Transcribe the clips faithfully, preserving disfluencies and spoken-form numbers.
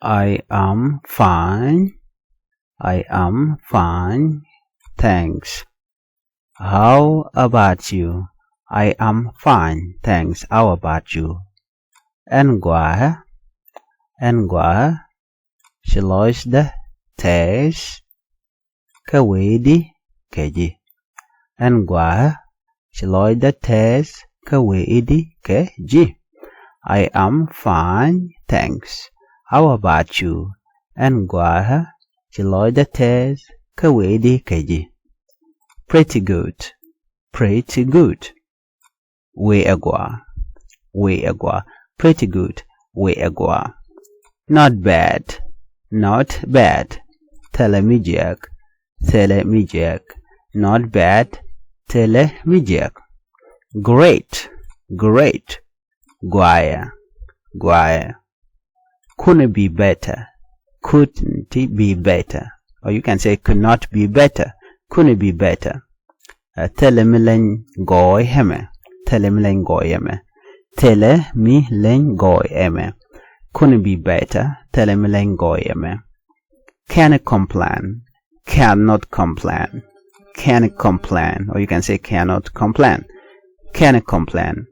I am fine. I am fine. Thanks. How about you? I am fine. Thanks. How about you? Ɛn gɔaa. Ɛn gɔaa. Ci lɔcdä tɛɛth kä wecdi kɛ ji̱. Ɛn gɔaa. Ci lɔcdä tɛɛth kä wecdi kɛ ji̱. I am fine, thanks. How about you? Ɛn gɔaa. Ci lɔcdä tɛɛth kä wecdi kɛ ji̱. Pretty good. Pretty good. Wëë ɛ gɔaa. Wëë ɛ gɔaa. Pretty good. Wëë ɛ gɔaa. Not bad. Not bad. Thilɛ mi jiääk. Thilɛ mi jiääk. Not bad. Thilɛ mi jiääk. Great. Great. Gɔaaɛ. Gɔaaɛ. Couldn't be better. Couldn't be better. Or you can say could not be better. Couldn't be better. Ɛ, thilɛ mi leny gɔɔy ɛmɛ. Thilɛ mi leny gɔɔy ɛmɛ. Thilɛ mi leny gɔɔy ɛmɛ. Couldn't be better. Thilɛ mi leny gɔɔy ɛmɛ. Can't complain. Cannot complain. Can't complain. Or you can say cannot complain. Can't complain.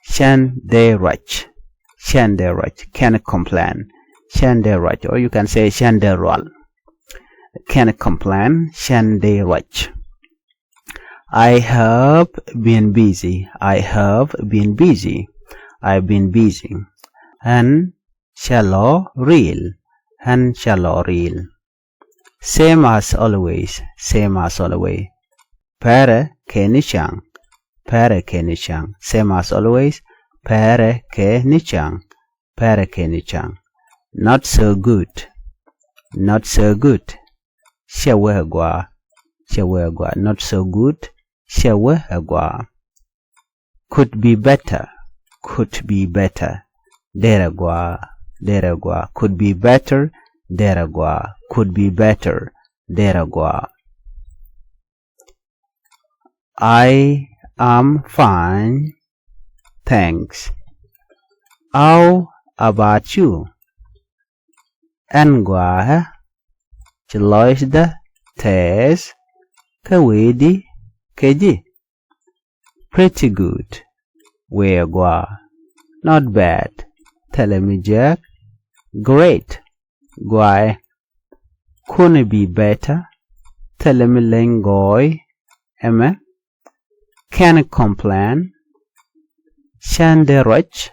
Cän dee ruac. Cän dee ruac. Can't complain. Cän dee ruac. Or you can say cän dee rual. Can't complain. Cän dee ruac. I have been busy. I have been busy. I've been busy. Ɣän cä lɔ riil. Ɣän cä lɔ riil. Same as always. Same as always. Pärɛ kɛ ni cäŋ. Pärɛ kɛ ni cäŋ. Same as always. Pärɛ kɛ ni cäŋ. Pärɛ kɛ ni cäŋ. Not so good. Not so good. /Cɛ wä ɛ gɔaa. /Cɛ wä ɛ gɔaa. Not so good. /Cɛ wä ɛ gɔaa. Could be better. Could be better. Derɛ gɔaa. Derɛ gɔaa. Could be better. Derɛ gɔaa. Could be better. Derɛ gɔaa. I am fine, thanks. How about you? Ɛn gɔaa. Ci lɔcdä tɛɛth kä wecdi kɛ ji̱. Pretty good. Wëë gɔaa. Not bad. Thilɛ mi jiääk. Great. Gɔaaɛ. Couldn't be better. Thilɛ mi leny gɔɔy ɛmɛ. Can't complain. Cän dee ruac.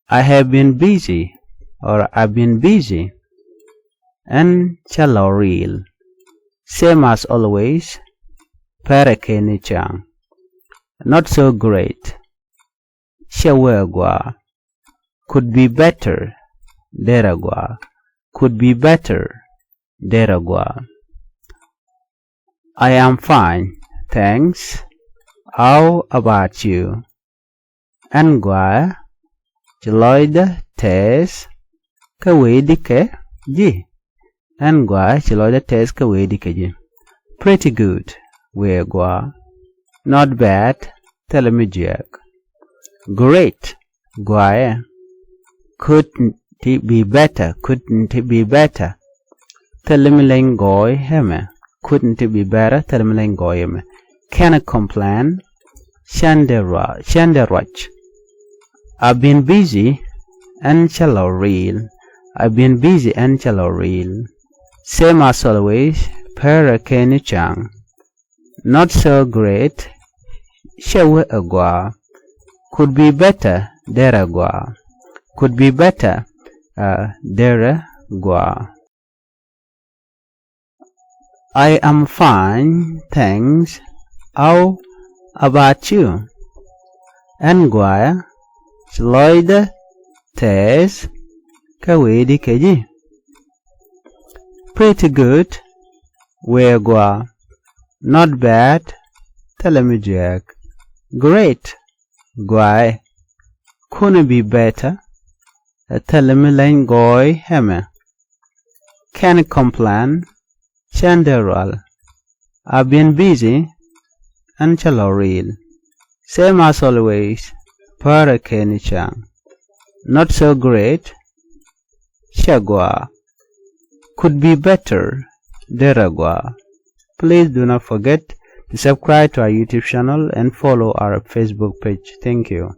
I have been busy, or I've been busy. Ɣän cä lɔ riil. Same as always. Pärɛ kɛ ni cäŋ. Not so great. /Cɛ wä ɛ gɔaa. Could be better. Derɛ gɔaa. Could be better. Derɛ gɔaa. I am fine, thanks. How about you? Ɛn gɔaa. Ci lɔcdä tɛɛth kä wecdi kɛ ji̱. Ɛn gɔaa. Ci lɔcdä tɛɛth kä wecdi kɛ ji̱. Pretty good. Wëë gɔaa. Not bad. Thilɛ mi jiääk. Great. Gɔaaɛ. Couldn't it be better? Couldn't it be better? Thilɛ mi leny gɔɔy ɛmɛ. Couldn't it be better? Thilɛ mi leny gɔɔy ɛmɛ. Can't complain. Cän dee ruac. Cän dee ruac. I've been busy. Ɣän cä lɔ riil. I've been busy. Ɣän cä lɔ riil. Same as always. Pärɛ kɛ ni cäŋ. Not so great. /Cɛ wä ɛ gɔaa. Could be better. Derɛ gɔaa. Could be better. Ɛ, derɛ gɔaa. I am fine, thanks. How about you? Ɛn gɔaa. Ci lɔcdä tɛɛth kä wecdi kɛ ji̱. Pretty good. Wëë gɔaa. Not bad. Thilɛ mi jiääk. Great. Gɔaaɛ. Couldn't be better. Thilɛ mi leny gɔɔy ɛmɛ. Can't complain. Cän dee rual. I've been busy. Ɣän cä lɔ riil. Same as always. Pärɛ kɛ ni cäŋ. Not so great. Cɛ gɔaa. Could be better. Derɛ gɔaa. Please do not forget to subscribe to our YouTube channel and follow our Facebook page. Thank you.